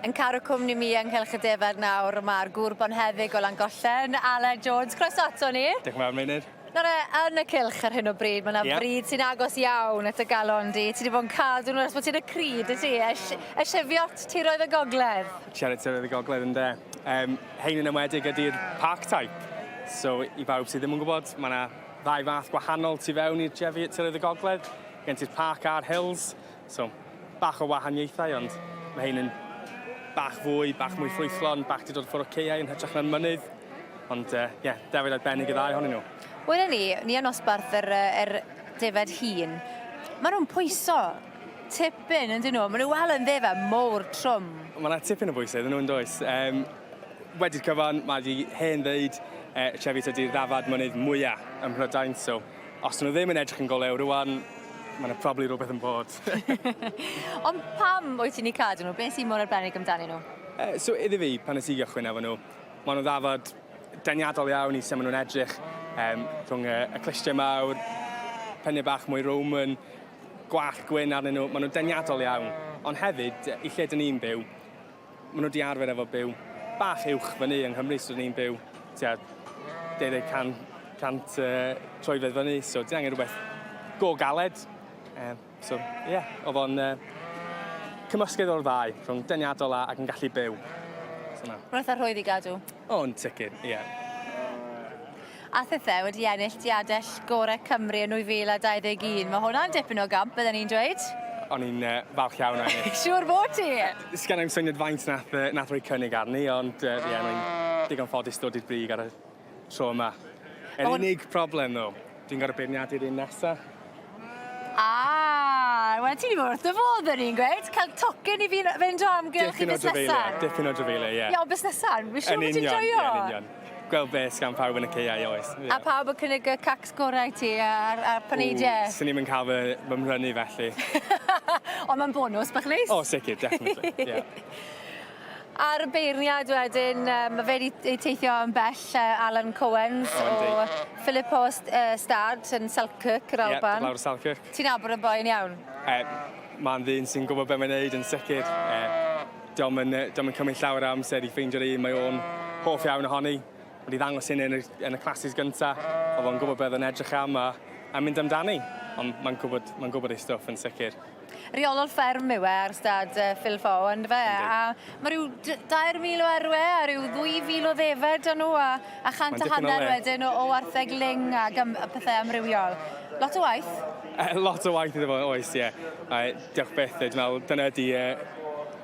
Yn caru cwmni mi yng Nghylch y Defaid nawr mae'r gŵr bonheddig o Langollen, Aled Jones. Croeso ato ni. Diolch yn fawr, Meinir. Nawr e, yn y cylch ar hyn o bryd, mae yna yeah. bryd sy'n agos iawn at y galon di. Ti wedi bod yn cadw nhw ers bod ti'n y cryd, y ti? Y, y Cheviot Tiroedd y Gogledd. Cheviot Tiroedd y Gogledd, ynddo. Um, hein yn enwedig ydy'r park type. So, i bawb sydd ddim yn gwybod, mae yna ddau fath gwahanol tu fewn i'r Cheviot Tiroedd y Gogledd. Gen ti'r park a'r hills. So, bach o wahaniaethau, ond mae hein yn bach fwy, bach mwy ffrwythlon, bach 'di dod ffwrdd o caeau yn hytrach na'n mynydd. Ond ie, uh, yeah, defaid arbennig y ddau ohonyn nhw. Wel ni, ni yn nosbarth yr, yr defaid hŷn. Maen nhw'n pwyso tipyn, yn dyn nhw? Maen nhw wel yn ddefed mowr trwm. Mae yna tipyn o bwysau iddyn nhw, yn does? Um, wedi'r cyfan, mae wedi hen ddeud, Cheviot ydy'r ddafad mynydd mwyaf ym Mhrydain, so Os nhw ddim yn edrych yn golew rwan, mae yna probably rhywbeth yn bod. Ond pam wyt ti'n eu cadw nhw? Beth sy'n mor arbennig amdanyn nhw? Uh, so iddi fi, pan nes i gychwyn efo nhw, maen nhw'n ddafad deniadol iawn i sut maen nhw'n edrych um, rhwng y, y clustiau mawr, pennau bach mwy Roman, gwallt gwyn arnyn nhw, maen nhw'n deniadol iawn. Ond hefyd, i lle dyn ni'n byw, Maen nhw 'di arfer efo byw bach uwch fyny yng Nghymru, so ni'n byw tua 20 can, 100 uh, troedfedd fyny, so di angen rhywbeth go galed. Um, so, ie, yeah, oedd o'n uh, cymysgedd o'r ddau, rhwng deniadol a, ac yn gallu byw. So, na. Mae'n eitha rhwydd i gadw. O, yn sicr, ie. Yeah. A thithe wedi ennill diadell Gorau Cymru yn 2021. Mae hwnna'n dipyn o gamp, bydden ni'n dweud. O'n i'n uh, falch iawn o ennill. Siŵr bod ti! Sgen i'm syniad faint nath, uh, nath roi cynnig arni, ond uh, ie, yeah, o'n digon ffodus dod i'r brig ar y tro yma. Yr unig problem, ddo, dwi'n gorfod beirniadu'r un nesa. Ah, wel ti 'di bod wrth dy fodd o'n i'n gweud, cael tocyn i fi fynd o amgylch i busnesa. Dipyn o drafeilio, ie. Ie, ond busnesa, fi'n siŵr bod ti'n joio. Yn union, Gweld be sgan pawb yn y caeau, oes. Yeah. A pawb yn cynnig y cacs gorau i ti a'r, a'r paneidiau. Swn i'm yn cael fy, fy mhrynu felly. Ond mae'n bonws bach neis. O, sicr, definitely, yeah. A'r beirniad wedyn, yy ma' fe 'di yy teithio yn bell yy Alan Cowens O yndi. o Philiphaugh yy Stad yn Selkirk yr Alban. Ie, lawr o Selkirk. Ti'n nabod y boi yn iawn? Yy ma'n ddyn sy'n gwbod be' mae'n neud yn sicir. Yy 'di o'm yn yy 'di o'm yn cymryd llawer o amser i ffeindio'r un mae o'n hoff iawn ohoni. Ma' 'di ddangos hynny yn y yn y classes gynta. O'dd o'n gwbod be' o'dd o'n edrych am a a mynd amdani. Ond ma'n gwbod ma'n gwbod ei stwff yn sicir. Rheolwr fferm yw e ar stad uh, Phil Fo, ond fe? A mae rhyw 4,000 o erwe a rhyw 2,000 o ddefed â nhw a, a chant a hanner wedyn o, o wartheg ling a, gym, a pethau amrywiol. Lot o waith. Lot o waith iddo fo, oes, ie. Yeah. Diolch byth, dwi'n meddwl, dyna ydi uh,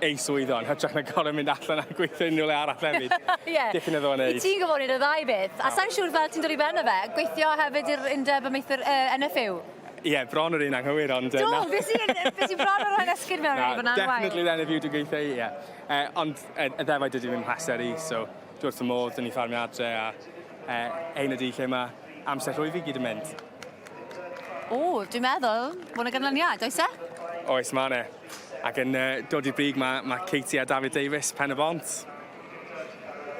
ei swydd o'n hytrach na gorfod mynd allan a gweithio unrhyw le arall hefyd. Ie. Dipyn iddo fo neud. Ti'n gwybod neud y ddau beth. A sa'n siŵr fel ti'n dod i ben o fe, gweithio hefyd i'r undeb amaethwyr uh, NFU. Ie, yeah, bron yr un anghywir, ond... Do, na. Beth sy'n beth sy'n bron o'r rhan esgyd mewn i fod yn wael. Definitely then if you dwi'n gweithio i, ie. Uh, ond y, y ddefaid ydy fy mhleser i, so dwi wrth fy modd, dyn ni ffarmio adre, a uh, ein ydy lle mae amser rhwyf i gyd yn mynd. O, dwi'n meddwl bod yna ganlyniad, oes e? Oes, mae yna. Ac yn uh, dod i'r brig mae, mae Katie a David Davies, Pen y Bont.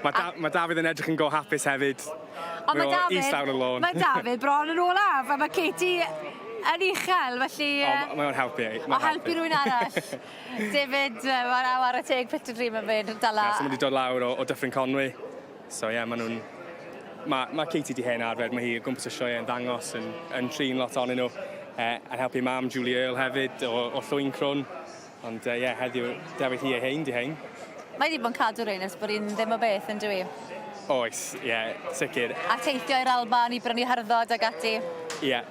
Mae, da, mae Dafydd yn edrych yn go hapus hefyd. Ond mae Dafydd... East lawr y lôn. Mae Dafydd bron yn olaf, a mae Katie yn uchel, felly... O, mae o'n helpu. O, helpu rhywun arall. David, mae'r aw ar y teg Peter Dream yn mynd dala. Yeah, so mae wedi dod lawr o, o Dyffryn Conwy. So ie, yeah, maen nhw'n... Mae, mae Katie di hen arfer, mae hi o gwmpas y sioe yn ddangos, yn, yn trin lot ohonyn nhw. Eh, yn helpu mam Julie Earl hefyd o, o Llwyncrwn. Ond ie, yeah, heddiw, dewis hi ei hein, di hein. Mae wedi bod yn cadw rhein ers bod hi'n ddim o beth, yn dyw hi? Oes, ie, yeah, sicr. A teithio i'r Alban i brynu hyrddod ag ati. Ie, yeah,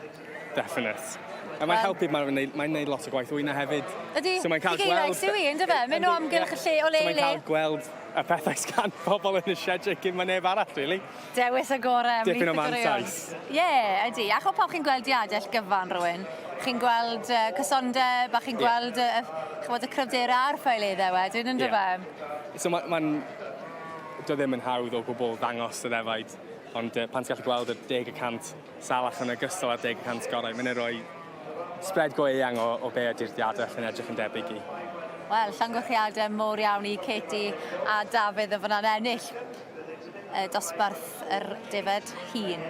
definite. A mae'n helpu, mae'n neud, mae neud lot o gwaith wyna hefyd. Ydy, so mae'n cael gweld... Yw i, ynddo fe? Mynd o amgylch y lle, o le i le. So mae'n cael gweld y pethau sgan pobl yn y siediau cyn mae neb arall, really. Dewis y gorau ymhlith y goreuon. Ie, yeah, ydy. A ch'mo' pan chi'n gweld diadell gyfan rhywun, chi'n gweld uh, cysondeb a chi'n yeah. gweld uh, ch'mod, y cryfderau a'r ffaeleddau wedyn, ynddo yeah. fe? So mae'n... Ma dio ddim yn hawdd o gwbl ddangos y ddefaid, ond uh, pan ti'n gallu gweld y 10% salach yn ogystal â'r 10% gorau, mae'n rhoi spread go eang o, o be ydy'r diadell yn edrych yn debyg i. Wel, llongyfarchiadau mowr iawn i Katie a Dafydd yn fanna'n ennill dosbarth yr defaid hŷn.